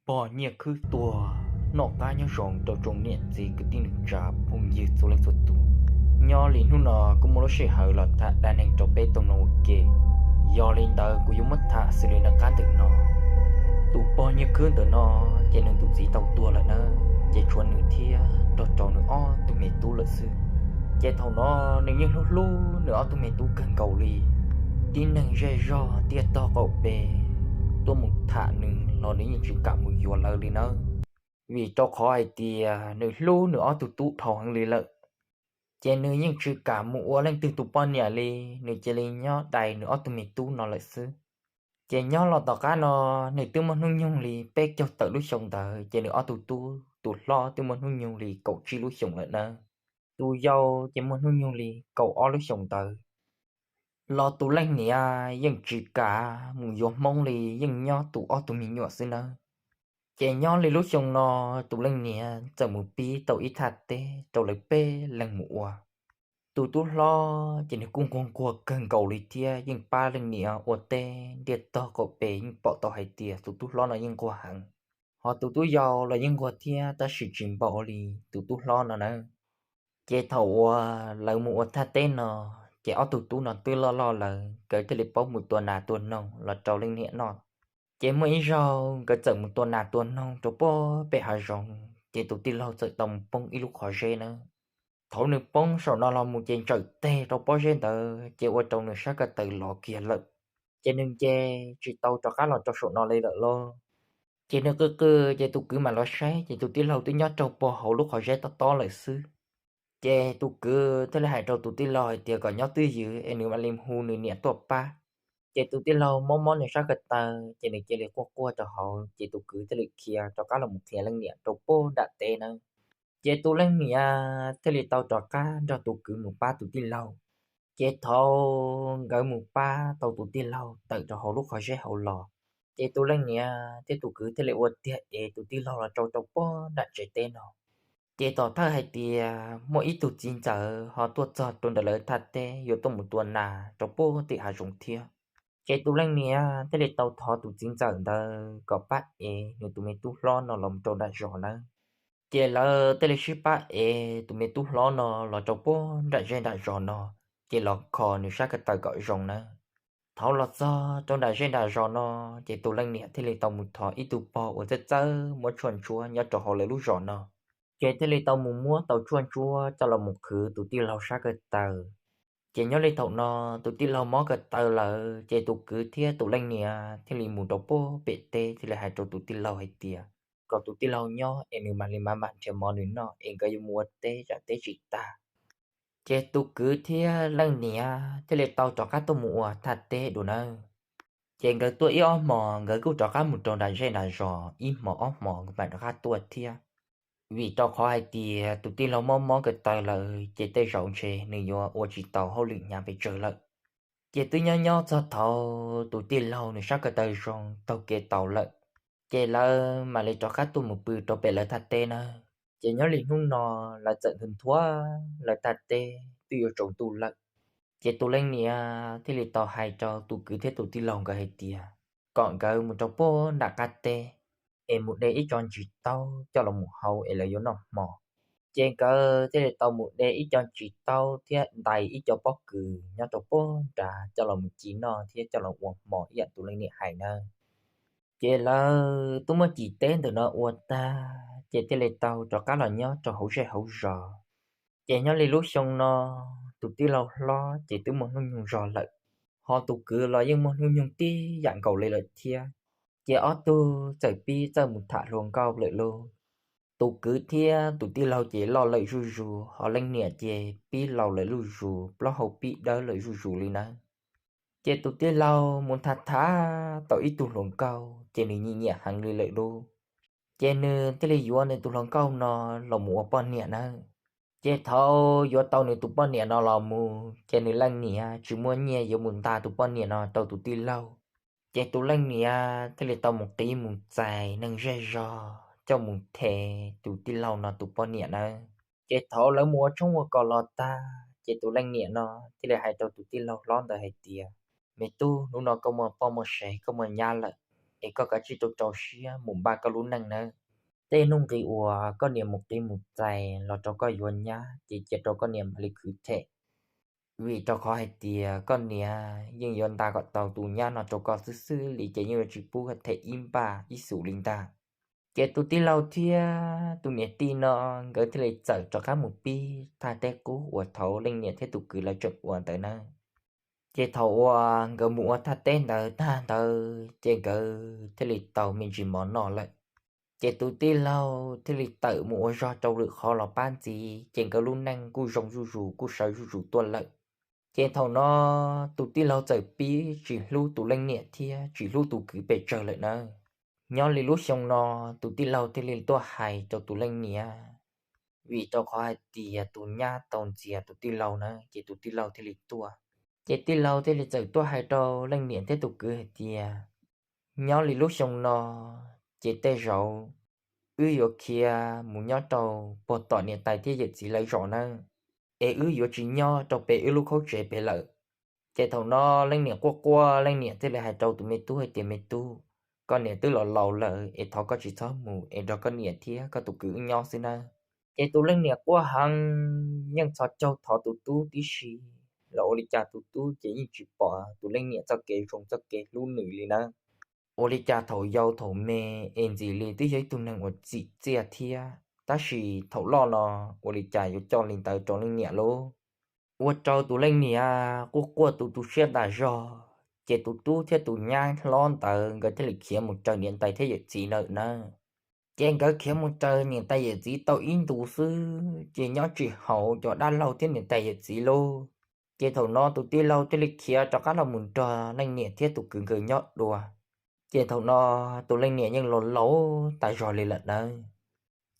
Pog Nyiaj Khwb Tuag. Noj qab nyob zoo rau tsoom niam txiv kwv tij neej tsa phooj ywg txhua leej txhua tus. Nyob li hnub no kuj muaj lub sij hawm los tham dab neeg rau peb tau mloog ua ke. Yog li ntawd kuv yuav muab tham xws li nram qab ntawm no. Tus pog Nyiaj Khwb ntawm no, ces nws tus txiv tau tuag lawm nawb, ces tshuav nws thiab nrog rau nws ob tug me tub lawm xwb. Ces thaum no nws yeej hlub hlub nws ob tug me tub kawg nkaus li. Tib neeg zej zog tiaj tog qaum pes tuaj mus tham nws los nws yeej tsis kam mus yuav lawv li nawb, vim rau qhov hais tias nws hlub nws ob tug tub dhau heev li lawm. Ces nws yeej tsis kam mus ua leej twg tus poj niam li, nws cia li nyob dai nws ob tug me tub no lawm xwb. Ces nyob los tom qab no, nws twb muaj hnub nyoog li peb caug tawm lub xyoo ntawd, ces nws ob tug tub tus hlob twb muaj hnub nyoog li kaum tsib lub xyoos lawm nawb. Tus yau ces muaj hnub nyoog li kaum ob lub xyoos ntawd. Los tus leej niam yeej tsis kam mus yuav hmoob li, yeej nyob tu ob tug me nyuam xwb nawb. Ces nyob li lub xyoo no, tus leej niam txawm mus pib tau ib thaj teb rau lawv peb leeg mus ua. Tus tub hlob ces nws kuj nquag nquag kawg nkaus li thiab, yeej pab leej niam ua teb ntiaj tog qaum pes, yeej pom tau hais tias tus tub hlob no yeej nquag heev. Ho tus tub yau los yeej nquag thiab, tab sis tsis npaum li tus tub hlob no nawb. Ces thaum uas lawv mus ua thaj teb no, ces ob tug tub no twb loj loj lawm, nkawd thiaj li paub mus tua nas tua noog los rau leej niam noj. Ces muaj ib zaug nkawd txawm mus tua nas tua noog rau puag pem hav zoov, ces tus tij laug txawm tau mus poob ib lub qhov zeb nawb. Thaum nws poob saum no los mus ces ntsawm teg rau pob zeb ntawd, ces ua rau nws sab ko taw lov kiag lawm. Ces nws nce tsis tau rov qab los rau saum no li lawm lauj. Ces nws qw qw, ces tus kwv mam los saib, ces tus tij laug twb nyob rau puag hauv lub qhov zeb tob tob lawm xwb. Ces tus kwv thiaj li hais rau tus tij laug hais tias kom nyob twj ywm es nws mam li hu nws niam tuaj pab. Ces tus tij laug mob mob nws sab ko taw, ces nws cia li quaj quaj rau hauv, ces tus kwv thiaj li khiav rov qab los mus qhia leej niam rau puag nram teb nawb. Ces tus leej niam thiaj li tau rov qab nrog tus kwv mus pab tus tij laug. Ces thaum nkawd mus pab tau tus tij laug tawm rau hauv lub qhov zeb hauv los, ces tus leej niam thiab tus kwv thiaj li ua tiag ev tus tij laug los tso rau puag nram tsev teb no. Ces tom thawj hais tias muaj ib tug txiv ntxawm ho tuaj txog rau ntawm lawv thaj teb yuav tuaj mus tua nas rau puag tim hav zoov thiab. Ces tus leej niam thiaj li tau thov tus txiv ntxawm ntawd kom pab ev nws tus me tub hlob no los rau nram zos nawb. Ces lawv thiaj li sib pab ev tus me tub hlob no los rau puag nram zej nram zos no, ces los kho nws sab ko taw kom zoo nawb. Thaum los txog rau nram zej nram zos no, ces tus leej niam thiaj li tau mus thov ib tug pog uas txawj txawj muab tshuaj ntsuab nyob rau hauv lawv lub zos no. Ces thiaj li tau mus muab tau tshuaj ntsuab coj los mus qhwv tus tij laug sab ko taw. Ces nyob li thaum no, tus tij laug mob ko taw lawm, ces tus kwv thiab tus leej niam thiaj li mus rau puag pem teb thiaj li hais rau tus tij laug hais tias kom tus tij laug nyob es nws mam li mam mam nrhiav mov nws noj es nkawd yuav mus ua teb tsam teb tsis tag. Ces tus kwv thiab leej niam thiaj li tau rov qab tuaj mus ua thaj teb dua nawb. Ces nkawd tuaj ib ob hmos nkawd kuj rov qab mus rau nram zej nram zos ib hmos ob hmos nkawd mam rov qab tuaj thiab. Vim rau qhov hais tias tus tij laug mob mob ko taw lawm ces tej zaum ntshe nws yuav ua tsis tau hauj lwm hnyav pes tsawg lawm. Ces twb nyob nyob txog thaum tus tij laug nws sab ko taw zoo taug kev tau lawm, ces lawv mam li rov qab tuaj mus pw rau pem lawv thaj teb nawb. Ces nyob li hnub no lawv txawm nthua nthua lawv thaj teb twb yuav tsaus ntuj lawm. Ces tus leej niam thiaj li tau hais rau tus kwv thiab tus tij laug nkawd hais tias kom nkawd mus rau puag nram qab teb es mus de ib co ntsis taub coj los mus hau es lawv yuav noj hmo. Ces nkawd thiaj li tau mus de ib co ntsis taub thiab ntais ib co pob kws nyob rau puag nrad coj los mus ci noj thiab coj los ua hmo ib yam tus leej niam hais nawb. Ces lawv twb muab cim teb ntawm no ua tag, ces thiaj li tau rov qab los nyob rau hauv zej hauv zos. Ces nyob li lub xyoo no, tus tij laug hlob ces twb muaj hnub nyoog zog lawm, ho tus kwv los yeej muaj hnub nyoog tib yam nkaus li lawm thiab. Ces ob tug txawm pib txawj mus tham hluas nkauj lawm lauj. Tus kwv thiab tus tij laug ces loj lawm zuj zus, ho leej niam ces pib laus lawm zuj zus, plaub hau pib dawb lawm zuj zus li nawb. Ces tus tij laug mus tham tham tau ib tug hluas nkauj ces nws nyiam nyiam heev li lawm lauj. Ces nws thiaj li yuav nws tus hluas nkauj no los mus ua poj niam nawb. Ces thaum yuav tau nws tus poj niam no los mus, ces nws leej niam tsis muaj nyiaj yuav mus nta tus poj niam no rau tus tij laug. Ces tus leej niam thiaj li tau mus qiv mus txais neeg zej zog coj mus them tus tij laug no tus poj niam nawb. Ces thaum lawv mus ua tshoob ua kos los tag, ces tus leej niam no thiaj li hais rau tus tij laug hlob ntawd hais tias, Me tub, hnub no koj muaj poj muaj sev koj muaj nyab lawm, es koj kav tsij rau rau siab mus npaj koj lub neej nawb. Tej nuj nqis uas koj niam mus qiv mus txais los rau koj yuav nyab ces cia rau koj niam mam li khwv them, vim rau qhov hais tias koj niam yeej yuav nta kom tau tus nyab no rau koj xwb xwb li ces yeej yuav tsis pub them ib npaj ib xus li ntag. Ces tus tij laug thiab tus niam tij no nkawd thiaj li txawm rov qab mus pib thaj teb qub uas thaum leej niam thiab tus kwv lawv tseem ua ntawd nawb. Ces thaum uas nkawd mus ua thaj teb ntawd tag ntawd ces nkawd thiaj li tau me ntsis mov noj lawm. Ces tus tij laug thiaj li tawm mus ua zog rau lwm qhov los pab ntxiv ces nkawd lub neej kuj zoo zuj zus kuj sawv zuj zus tuaj lawm. Ces thaum no tus tij laug txawm pib tsis hlub tus leej niam thiab tsis hlub tus kwv pes tsawg lawm nawb. Nyob li lub xyoo no tus tij laug thiaj li tuaj hais rau tus leej niam, vim rau qhov hais tias tus nyab tau ntxias tus tij laug na ces tus tij laug thiaj li tuaj. Ces tij laug thiaj li txawm tuaj hais rau leej niam thiab tus kwv hais tias, nyob li lub xyoo no ces tej zaum wb yuav khiav mus nyob rau puag tom niam tais thiab yawm txiv lawv zos nawb, es wb yuav tsis nyob rau pem wb lub khaub tsev pem lawm. Ces thaum no leej niam quaj quaj leej niam thiaj li hais rau tus me tub hais tias, me tub, koj niam twb los laus lawm es thov koj tsis txhob mus es nrog koj niam thiab koj tus kwv wb nyob xwb nawb. Ces tus leej niam quaj heev, yeej txhos caug thov tus tub tib si, los ua li cas tus tub ces yeej tsis pom tus leej niam txoj kev zoo txoj kev hlub nws li nawb. Ua li cas thaum yau thaum me es ntxim li twb yog ib tug neeg uas txim txiaj thiab, tab sis thaum loj no ua li cas yuav coj li ntawd rau leej niam lauj. Ua rau tus leej niam quaj quaj tu tu siab tas zog, ces tus tub thiab tus nyab hlob ntawd nkawd thiaj li khiav mus raws niam tais thiab yawm txiv lawm nawb. Ces nkawd khiav mus raws niam tais yawm txiv tau ib ntus xwb ces nyob tsis haum cov dab laug thiab niam tais yawm txiv lauj. Ces thaum no tus tij laug thiaj li khiav rov qab los mus nrog leej niam thiab tus kwv nkawd nyob dua. Ces thaum no tus leej niam yeej los laus tas zog li lawm nawb.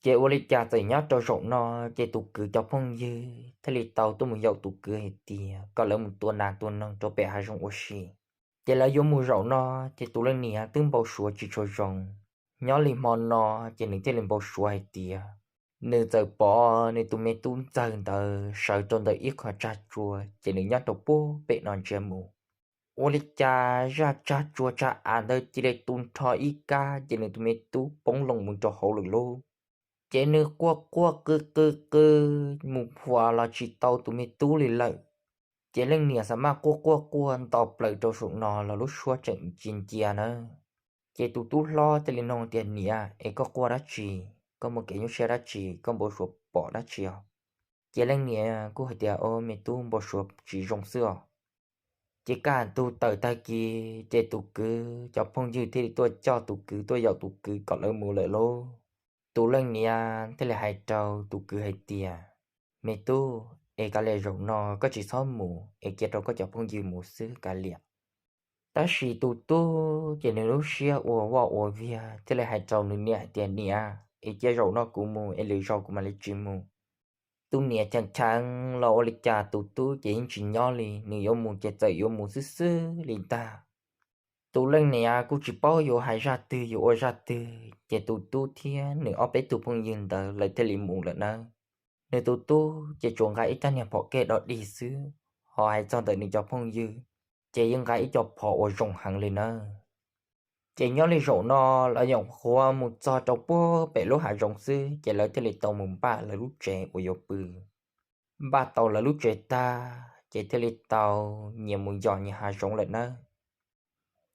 Ces ua li cas txawm nyob rau zaum no, ces tus kwv cov phooj ywg thiaj li tau tuaj mus yaum tus kwv hais tias kom lawv mus tua nas tua noog rau pem hav zoov ua si. Ces lawv yuav mus zaum no, ces tus leej niam twb npau suav tsis tshua zoo. Nyob li hmo no, ces nws thiaj li npau suav hais tias nws txawm pom nws tus me tub ntxawg ntawd sawv rau ntawm ib qho tsag tsua, ces nws nyob rau puag pem no ntsia mus. Ua li cas zaj tsag tsua tsag av ntawd cia li tu nrho ib kab, ces nws tus me tub poob loo mus rau hauv lawm lauj. Ces nws quaj quaj qw qw qw mus phuam los tsis tau tus me tub li lawm. Ces leej niam xav maj quaj quaj quaj nto plaws rau saum no los lub suab tseem cia ncia nawb. Ces tus tub hlob thiaj li nug tias, niam, es koj quaj dab tsi? Koj muaj kev nyuaj siab dab tsi? Koj npau suav pom dab tsi os? Ces leej niam kuj hais tias, o, me tub, npau suav tsis zoo xwb os. Ces kaj ntug tawm tag kis ces tus kwv cov phooj ywg thiaj li tuaj coj tus kwv, tuaj yaum tus kwv kom lawv mus lawm lauj. Tus leej niam thiaj li hais rau tus kwv hais tias, me tub, es kav liam zaum no koj tsis txhob mus es cia rau koj cov phooj ywg mus xwb kav liam. Tab sis tus tub ces nws lub siab ua vaj ua viag thiaj li hais rau nws niam hais tias, niam, es cia zaum no kuv mus es lwm zaus kuv mam li tsis mus. Tus niam cheem cheem los ua li cas tus tub ces yeej tsis nyob li, nws yuav mus ces txawm yuav mus xwb xwb li ntag. Tus leej niam kuj tsis paub yuav hais zaj twg yuav ua zaj twg, ces tus tub thiab nws ob peb tug phooj ywg ntawd lawv thiaj li mus lawm nawb. Nws tus tub ces tsuas nqa ib rab niag phom kej dog dig xwb, ho hais txog ntawm nws cov phooj ywg ces yeej nqa ib co phom uas zoo heev li nawb. Ces nyob li zaum no lawv nyuam qhuav mus txog rau puag pem lub hav zoov xwb ces lawv thiaj li tau mus npaj lawv lub tsev uas yuav pw. Npaj tau lawv lub tsev tag ces thiaj li tau nyias mus yos nyias hav zoov lawm nawb.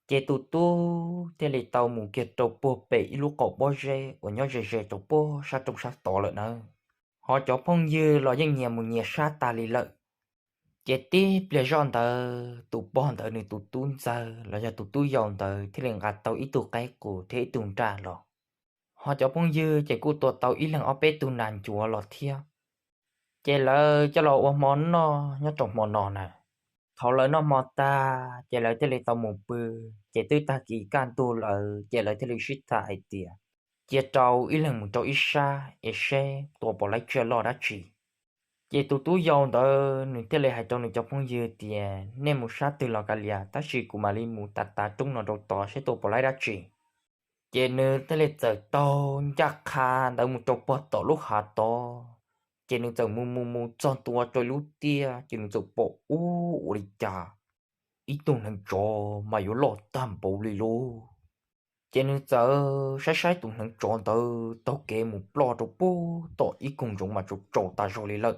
Ces tus tub thiaj li tau mus kiag rau puag pem ib lub qaum pob zeb uas nyob ze ze rau puag sab roob sab tod lawm nawb. Ho cov phooj ywg los yeej nyias mus nyias sab tag li lawm. Ces tib pliag zoj ntawd tus pog ntawd nws tus tub ntxawg los yog tus tub yau ntawd thiaj li nqa tau ib tug qaib qus thiab ib tug nraj los. Ho cov phooj ywg ces kuj tua tau ib leeg ob peb tug nas ncuav los thiab. Ces lawv coj los ua hmo noj nyob rau hmo no na. Thaum lawv noj hmo tag ces lawv thiaj li tau mus pw. Ces twb tag kis kaj ntug lawm ces lawv thiaj li sib tham hais tias, cia rau ib leeg mus rau ib sab es seb tua puas laib tsiaj loj dab tsi. Ces tus tub yau ntawd nws thiaj li hais rau nws cov phooj ywg tias, nej mus sab twg los kav liam, tab sis kuv mam li mus tav tav roob no rau tod seb tua puas laib dab tsi. Ces nws thiaj li txawm taug ncaj qha ntawd mus rau puag tom lub hav tod. Ces nws txawm mus mus mus txog ntua rau lub tiaj ces nws txawm pom ub, ua li cas ib tug neev tsov mas yuav loj tag npaum li lauj. Ces nws txawm saib saib tus hneev tsov ntawd taug kev mus ploj rau pem tom ib koog ntsoov mas tsaus tsaus tas zog li lawm.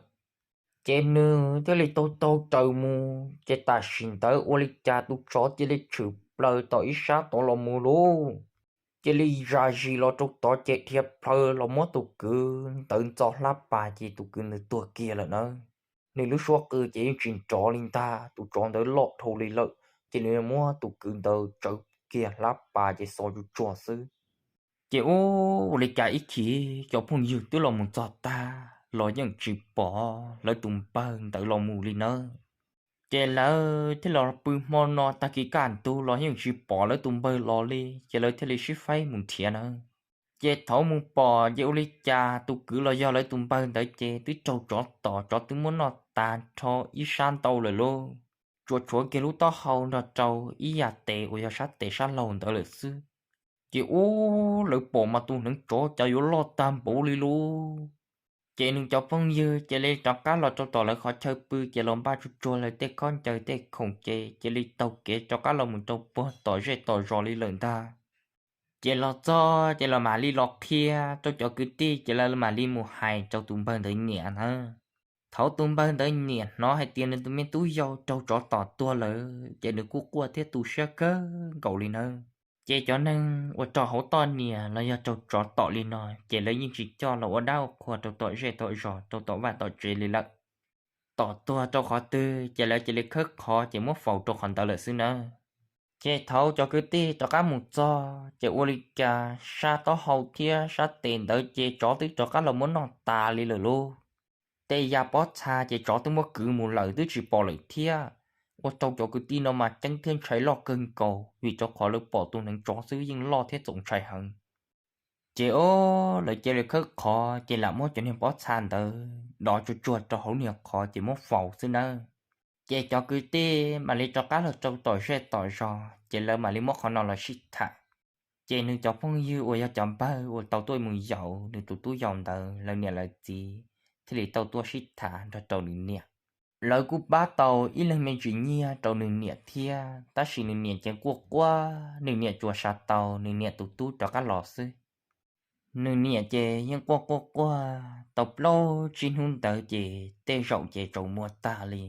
Ces nws thiaj li taug taug raws mus, ces tam sim ntawd ua li cas tus tsov cia li tshwm plaws tom ib sab tod los mus lauj. Cia li zam zis los rau tod ces dhia plhaw los muab tus kwv ntawd ntxo hlab pas ces tus kwv ntawd tuag kiag lawm nawb. Nws lub suab qw ces yeej tsis nrov li ntag, tus tsov ntawd loj dhau li lawm, ces nws muab tus kwv ntawd tsawv kiag hlab pas ces xo tsuag tsuag xwb. Ces ua li cas ib chim cov phooj ywg twb los mus txog tag los yeej tsis pom lawv tus npawg ntawd los mus li nawb. Ces lawv thiaj los pw hmo no, tag kis kaj ntug los yeej tsis pom lawv tus npawg los li, ces lawv thiaj li sib faib mus nrhiav nawb. Ces thaum mus pom ces ua li cas tus kwv los yog lawv tus npawg ntawd ces twb raug tsov tom, tsov twb muab noj tas nrho ib sab ntau lawm lauj. Tsuas tshuav kiag lub taub hau nrog rau ib yam tes uas yog sab tes sab laug ntawd lawm xwb. Ces ua lawv pom mas tus hneev tsov cas yuav loj tag npaum li lauj. Ces nws cov phooj ywg cia li rov qab los rau tom lawv qhov chaw pw, ces los npaj tsuag tsuag lawv tej khaub ncaws tej khoom ces cia li taug kev rov qab los mus rau puag tom zej tom zos li lawm ntag. Ces los txog ces los mam li los qhia rau cov kwv tij, ces lawv mam li mus hais rau tus npawg ntawd niam na. Thaum tus npawg ntawd niam hnov hais tias nws tus me tub yau raug tsov tom tuag lawm ces nws kuj quaj thiab tu siab kawg nkaus li nawb. Ces cov neeg uas raug hauv toj niam los yog raug tsov tom li no ces lawv yeej tsis coj los ua dab ua qhua rau tom zej tom zos, rau tom vaj tom tsev li lawm. Tom tuag rau qhov twg ces lawv cia li khawb qhov ces muab faus rau qhov ntawd lawm xwb nawb. Ces thaum cov kwv tij rov qab mus txog ces ua li cas sab taub hau thiab sab tes ntawd ces tsov twb rov qab los muab noj tas li lawm lauj. Tej yam pob txha ces tsov twb muab kwv mus lawm twb tsis pom lawm thiab. Ua rau cov kwv tij no mas ceeb thiab ntshai loj kawg nkaus, vim rau qhov lawv pom tus hneev tsov xwb yeej loj thiab txaus ntshai heev. Ces o, lawv cia li khawb qhov ces lam muab cov niag pob txha ntawd dov tsuag tsuag rau hauv niag qhov ces muab faus xwb nawb. Ces cov kwv tij mam li rov qab los rau tom zej tom zos ces lawv mam li muab qhov no los sib tham. Ces nws cov phooj ywg uas yog cov npawg uas tau tuaj mus yaum nws tus tub yau ntawd, lawv niam lawv txiv thiaj li tau tuaj sib tham nrog rau nws niam. Lawv kuj pab tau ib leeg me ntsis nyiaj rau nws niam thiab, tab sis nws niam ces quaj quaj, nws niam tsuas xav tau nws niam tus tub rov qab los xwb. Nws niam ces yeej quaj quaj quaj tau plaub tsib hnub ntawd ces tej zaum ces tsaus muag tag li.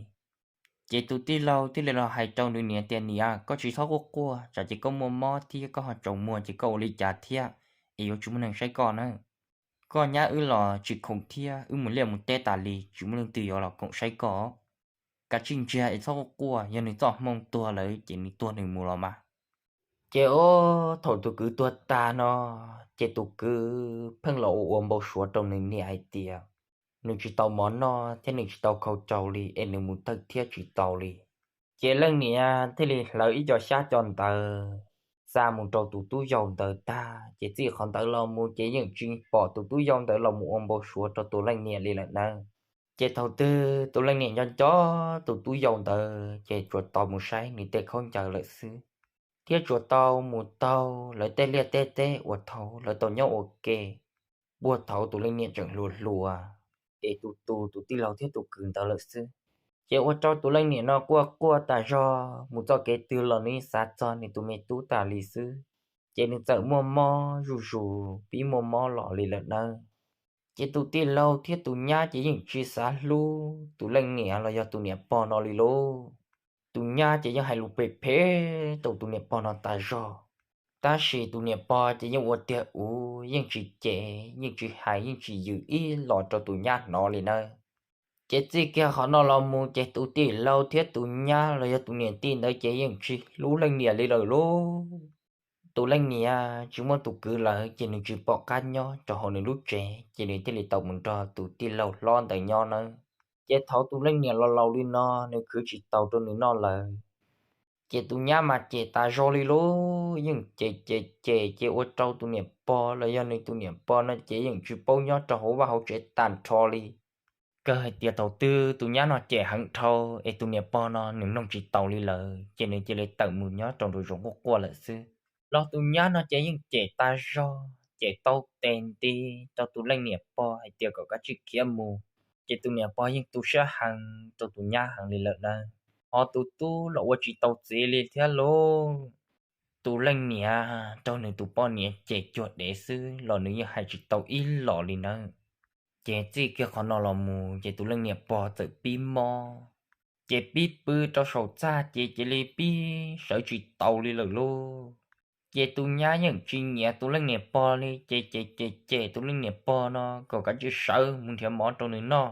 Ces tus tij laug thiaj li los hais rau nws niam tias, Niam, koj tsis txhob quaj quaj, tsam ces koj muaj mob thiab koj ho tsaus muag ces koj ua li cas thiab, es yuav tsis muaj neeg saib koj na. Koj nyab wb los tsis khoom thiab, wb mus liaj mus teb tas li tsis muaj leej twg yuav los koom saib koj. Kav tsij ntsiag es txhob quaj quaj, yog nws txoj hmoo tuag lawm ces nws tuag nws mus los mas. Ces o, thaum tus kwv tuag tag no, ces tus kwv pheej los ua ua npau suav rau nws niam hais tias nws tsis tau mov noj thiab nws tsis tau khau rau li es nws mus tawm thiab tsis tau li. Ces leej niam thiaj li hlawv ib co xyab co ntawv xa mus rau tus tub yau ntawd tag, ces txij qhov ntawd los mus ces yeej tsis pom tus tub yau ntawd los mus ua npau suav rau tus leej niam li lawm nawb. Ces thaum twg tus leej niam nco nco tus tub yau ntawd ces tsuas tau mus saib nws tej khaub ncaws lawm xwb, thiab tsuas tau mus taug lawv tej liaj tej teb uas thaum lawv tau nyob ua ke puag thaum tus leej niam tseem hluas hluas, es tus tus tus tij laug thiab tus kwv ntawd lawm xwb. Ces ua rau tus leej niam no quaj quaj tas zog, mus txoj kev twg los nws yeej xav txog nws tus me tub tas li xwb. Ces nws txawm muaj mob zuj zus, pib muaj mob los li lawm nawb. Ces tus tij laug thiab tus nyab ces yeej tsis xav hlub tus leej niam los yog tus niam pog no li lauj. Tus nyab ces yeej hais lus phem phem rau tus niam pog no tas zog, tab sis tus niam pog ces yeej ua tiag ua, yeej tsis cem, yeej tsis hais, yeej tsis yws ib los rau tus nyab hnov li nawb. Ces txij kiag qhov no los mus ces tus tij laug thiab tus nyab los yog tus niam tij ntawd ces yeej tsis hlub leej niam li lawm lauj. Tus leej niam tsis muaj tus kwv lawm ces nws tsis pom qab nyob rau hauv nws lub tsev, ces nws thiaj li tau mus nrog tus tij laug hlob ntawd nyob nawb. Ces thaum tus leej niam los laus li no, nws khwv tsis taus rau nws noj lawm. Ces tus nyab mas cem tas zog li lauj, yeej cem cem cem ces ua rau tus niam pog los yog nws tus niam pog no ces yeej tsis paub nyob rau hauv vaj hauv tsev tag nrho li. Kawg hais tias thaum twg tus nyab no cem heev dhau es tus niam pog no nws mloog tsis taus li lawm ces nws cia li tawm mus nyob rau nraum zoov quaj quaj lawm xwb. Los tus nyab no ces yeej cem tas zog, cem tau tes nti rau tus leej niam pog hais tias kom kav tsij khiav mus. Ces tus niam pog yeej tu siab heev rau tus nyab heev li lawm nawb. Ho tus tub los ua tsis tau txiv li thiab lauj. tus leej niam raug nws tus poj niam cem cuag dev xwb los nws yeej hais tsis tau ib los li nawb. Ces txij kiag qhov no los mus ces tus leej niam pog txawm pib mob, ces pib pw rau saum txaj ces cia li pib sawv tsis taus li lawm lauj. Ces tus nyab yeej tsis nyiam tus leej niam pog li ces ces ces ces tus leej niam pog no kom kav tsij sawv mus nrhiav mov rau nws noj,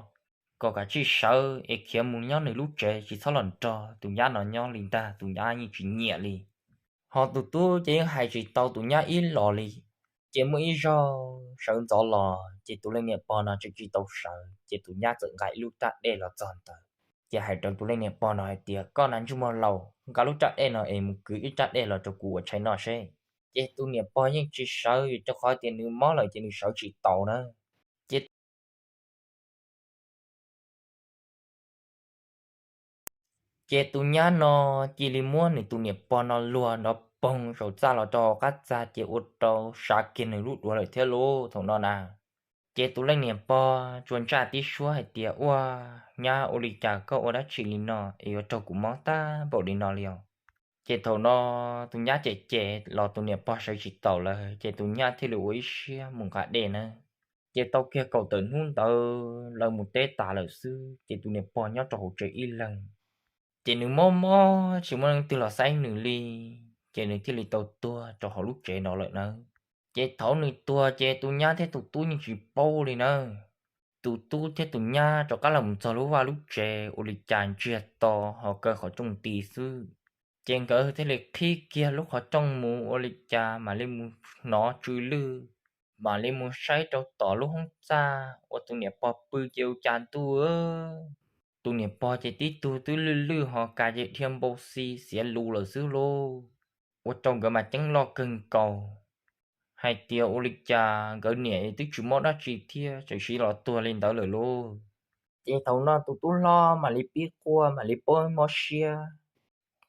kom kav tsij sawv es khiav mus nyob nws lub tsev tsis txhob los nrog tus nyab no nyob li ntag, tus nyab yeej tsis nyiam li. Ho tus tub ces yeej hais tsis tau tus nyab ib los li. Ces muaj ib zaug sawv ntxov los ces tus leej niam pog no tseem tsis tau sawv ces tus nyab txawm nqa ib lub raj dej los txog ntawd, ces hais rau tus leej niam pog no hais tias, koj na ntsej muag laus, nqa lub raj dej no es mus kwv ib raj dej los rau kuv ua tshais noj seb. Ces tus niam pog yeej tsis sawv vim rau qhov tias nws mob lawm ces nws sawv tsis taus na. Ces ces tus nyab no cia li muab nws tus niam pog no luag nrov poog saum txaj los rau hauv qab txaj ces ua rau sav kiag nws lub duav lawm thiab lauj thaum no na. Ces tus leej niam pog tsuas ntsaj tib suab hais tias, ua, nyab, ua li cas koj ua dab tsi li no es yuav raug kuv mob tag npaum li no li os? Ces thaum no tus nyab cem cem los tus niam pog sawv tsis taus lawm ces tus nyab thiaj li ua ib siab mus nqa dej nawb. Ces tau kiag kaum tawm hnub ntawd lawv mus teb tas lawm xwb ces tus niam pog nyob rau hauv tsev ib leeg. Ces nws mob mob tsis muaj leej twg los saib nws li, ces nws thiaj li tau tuag rau hauv lub tsev no lawm nawb. Ces thaum nws tuag ces tus nyab thiab tus tub yeej tsis paub li nawb. Tus tub thiab tus nyab rov qab los mus txog lub vaj lub tsev ua li cas ntsiag to ho kaw qhov rooj nti xwb. Ces nkawd thiaj li qhib kiag lub qhov rooj mus ua li cas mam li mus hnov tsw lwj, mam li mus saib rau tom lub hoob txaj uas tus niam pog pw ces ua cas ntuj, tus niam pog ces tib tug twb lwj lwj ho ka ces dhia npau xi xiav lus lawm xwb lauj. Ua rau nkawd mas ceeb loj kawg nkaus hais tias ua li cas nkawd niam twb tsis mob dab tsi thiab tseem siv los tuag li ntawd lawm lauj. Ces thaum no tus tub hlob mam li pib quaj mam li paub mob siab,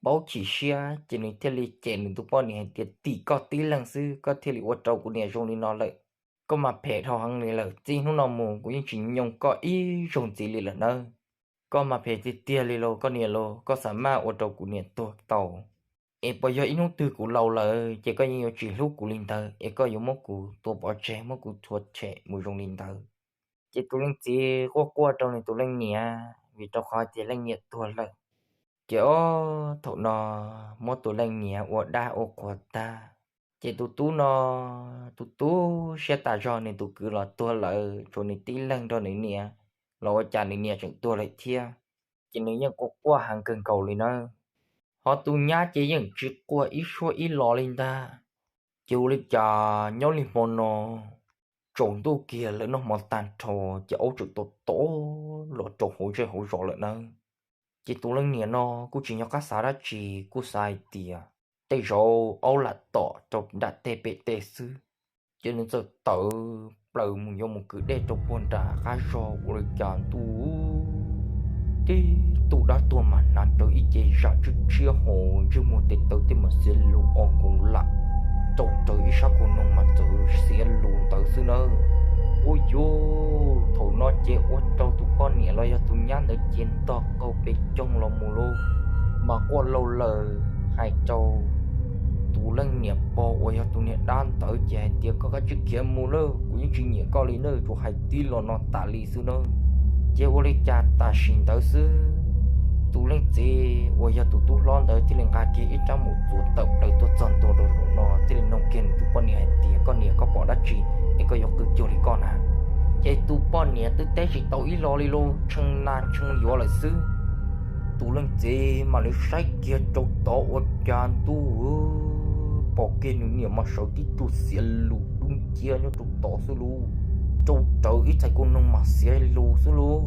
paub chim siab ces nws thiaj li cem nws tus poj niam hais tias, tim koj tib leeg xwb koj thiaj li ua rau kuv niam zoo li no lawm. Koj mas phem dhau heev li lawm, txij hnub no mus kuv yeej tsis nyoo koj ib zaug ntxiv li lawm nawb. Koj mas phem tiag tiag li lauj koj niam lauj, koj xav maj ua rau kuv niam tuag tau. Es puas yog ib hnub twg kuv laus lawm ces koj yeej yuav tsis hlub kuv li ntawd es koj yuav muab kuv tua pov tseg muab kuv txhua tshem mus zoo li ntawd? Ces tus leej txiv quaj quaj rau nws tus leej niam vim rau qhov tias leej niam tuag lawm. Ces ob thaum no muab tus leej niam ua dab ua qhuas tag, ces tus tub no, tus tub siab tas zog nws tus kwv los tuag lawm tshuav nws tib leeg nrog nws niam, los ua cas nws niam tseem tuag lawm thiab. Ces nws yeej quaj quaj heev kawg nkaus li nawb. Ho tus nyab ces yeej tsis quaj ib suab ib los li ntag. Ces ua li cas nyob li hmo no tsaus ntuj kiag lawm noj hmo tag nrho ces aub tseem tom tom los rau hauv zej hauv zos lawm nawb. Ces tus leej niam no kuj tsis nco qab xav dab tsi, kuj xav hais tias tej zaum aub lam tom rau nram tej pem tej xwb. Ces nws txawm tawm plaws mus yuav mus kwv dej rau puag nram qab zog ua li cas ntuj, tib tug dab tuag mas hnav rawv ib ce zam tshiab tshiab hos ntsej muag tes taw tej mas xiav lus o nkoos lam rau rawv ib sab kua noog mas txawm xiav lus ntawd xwb nawb. Ua yuj, thaum no ces ua rau tus poj niam los yog tus nyab ntawd ces ntog qaug pes coog los mus lauj, mas quaj laug lawm hais rau tus leej niam pog uas yog tus niam dab ntawd ces hais tias, koj kav tsij khiav mus lawm, kuv yeej tsis nyiam koj li nawb, tsuas hais tib los no tas li xwb nawb. Ces ua li cas tam sim ntawd xwb, tus leej txiv uas yog tus tub hlob ntawd thiaj li nqa kiag ib rab mus txuas tawm plaws tuaj txog ntua rau saum no thiaj li nug kiag nws tus poj niam hais tias, koj niam, koj pom dab tsi es koj yuav qw cuag li koj na? Ces tus poj niam twb teb tsis tau ib los li lauj, tshee na tshee yuav lawm xwb. Tus leej txiv mam li saib kiag rau tod ua cas ntuj, pom kiag nws niam mas sawv tib tug xiav lus dub nciab nyob rau tod xwb lauj, rau rawv ib txhais kua noog mas xiav lus xwb lauj.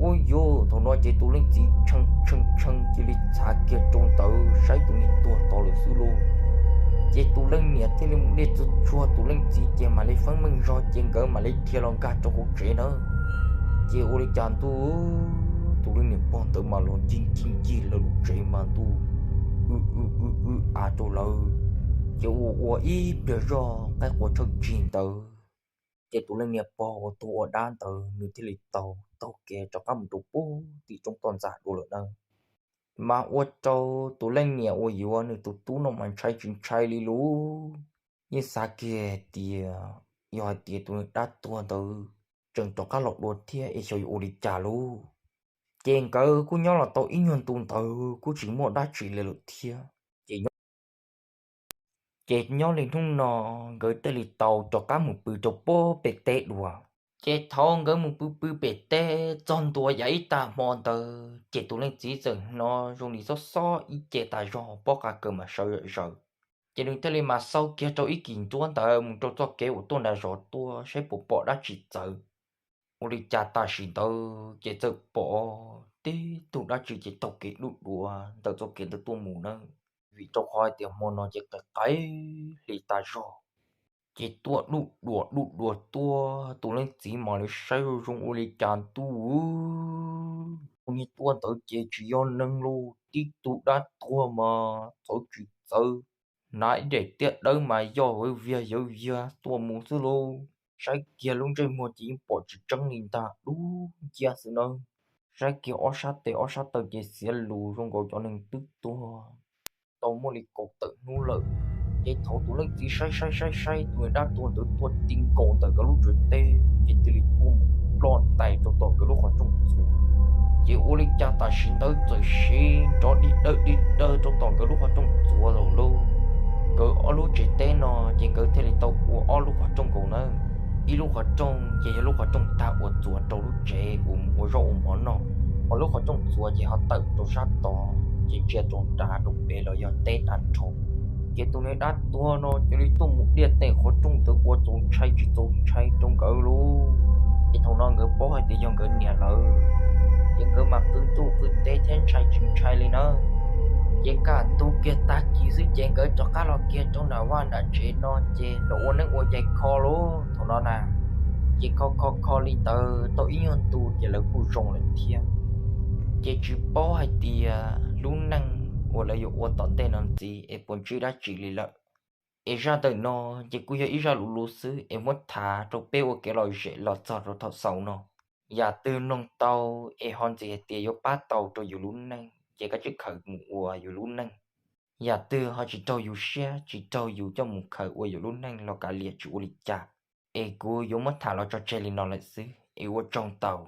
Ua yuj, thaum no ces tus leej txiv tshee tshee tshee cia li txhav kiag rau ntawd saib tus niam tuag tod lawm xwb lauj. Ces tus leej niam thiaj li mus dej txuag tsuag tus leej txiv ces mam li feeb meej zog ces nkawd mam li dhia los nkag rau hauv tsev nawb. Ces ua li cas ntuj, tus leej niam pog ntawd mas los ncig ncig ncig lawv lub tsev mas ntuj, w w w w av rau lawv. Ces ua ua ib pliag zog qaib qua tshaw tsig ntawd, ces tus leej niam pog uas tuag ua dab ntawd nws thiaj li tau taug kev rov qab mus rau pem tim roob toj ntxas dua lawm nawb. mas ua rau tus leej niam uas yuav nws tus tub no mas ntshai tsis ntshai li lauj. Yeej xav kiag tias yog hais tias tus niag dab tuag ntawd tseem rov qab los dua thiab es xyov yuav ua li cas lauj. Ces nkawd kuj nyob los tau ib nyuag ntu ntawd kuj tsis muaj dab tsi li lawm thiab. Ces nyob ces nyob li hnub no nkawd thiaj li tau rov qab mus pw rau pem teb dua. Ces thaum nkawd mus pw pw pem teb txog ntua yav ib tag hmo ntawd ces tus leej txiv txawm hnov zoo li xob xob ib ce tas zog pob qa kaws mas sawv zom zaws. Ces nws thiaj li mas xauj kiag rau ib kis nruab ntawd mus rau txoj kev uas tuaj nram zos tuaj saib puas pom dab tsi txawv. Ua li cas tam sim ntawd ces txawm pom tib tug dab tsi ces taug kev duj duav ntawm txoj kev ntawd tuaj mus na, vim rau qhov hais tias hmo no ces qis qis hli tas zog. Ces tuaj duj duav duj duav tuaj, tus leej txiv mas lawv saib zoo zoo ua li cas ntuj, tus niag tuaj ntawd ces tsis yog neeg lauj, tib tug dab tuag mas txawv tsis txawv, hnav ib daim tiab dawb mas yoj vawv viag yawv viag tuaj mus xwb lauj. Saib kiag lub ntsej muag ces yeej pom tsis tseeb li ntag, dub nciab xwb nawb. Saib kiag ob sab tes ob sab taw ces xiav lus zoo nkaus cov neeg twb tuag tau muaj li kaum tawm hnub lawm. Ces thaum tus leej txiv saib saib saib saib tus niag dab tuag ntawd tuaj ti nkaus ntawm nkawd lub tsev teb ces cia li tuaj mus ploj ntais rau tom nkawd lub qhov rooj txuas. Ces ua li cas tam sim ntawd txawm siv nrov dig dawg dig dawg rau tom nkawd lub qhov rooj txuas lawm lauj. Nkawd ob lub tsev teb no ces nkawd thiaj li tau ua ob lub qhov rooj nkaus nawb. Ib lub qhov rooj ces yog lub qhov rooj tag uas txuas rau lub tsev uas mus ua zaub ua mov noj, hos lub qhov rooj txuas ces ho tawm rau sab tod ces ntsia rau nrad rau pem los yog teb tag nrho. Ces tus niag dab tuag no cia li tuaj mus diaj tes qhov rooj ntawd ua txaus ntshai tsis txaus ntshai rau nkawd lauj. Ces thaum no nkawd paub hais tias yog nkawd niam lawm, ces nkawd mas qw ntuj qw teb thiab ntshai tsis ntshai li nawb. Ces kaj ntug kiag tag kis xwb ces nkawd rov qab los kiag rau nram vaj nram tsev no ces los ua neeb ua yaig kho lauj thaum no na. Ces kho kho kho li ntawd tau ib nyuag ntu ces lawv kuj zoo lawm thiab. Ces tsis paub hais tias lub neej uas lawv yuav ua tom ntej no ntxiv es puas ntsib dab tsi li lawm. Es zaj ntawm no ces kuj yog ib zaj lus lus xwb es muab tham rau peb ua kev lom zem los txog rau thaum xaus no. Yam twg mloog tau es ho ntxiv hais tias yuav pab tau rau yus lub neej ces kav tsij khaws mus ua yus lub neej. Yam twg ho tsis raug yus siab tsis raug yus coj mus khaws ua yus lub neej los kav liam tsis ua li cas. Es kuv yuav muab tham los tso tseg li no lawm xwb es ua tsaug ntau.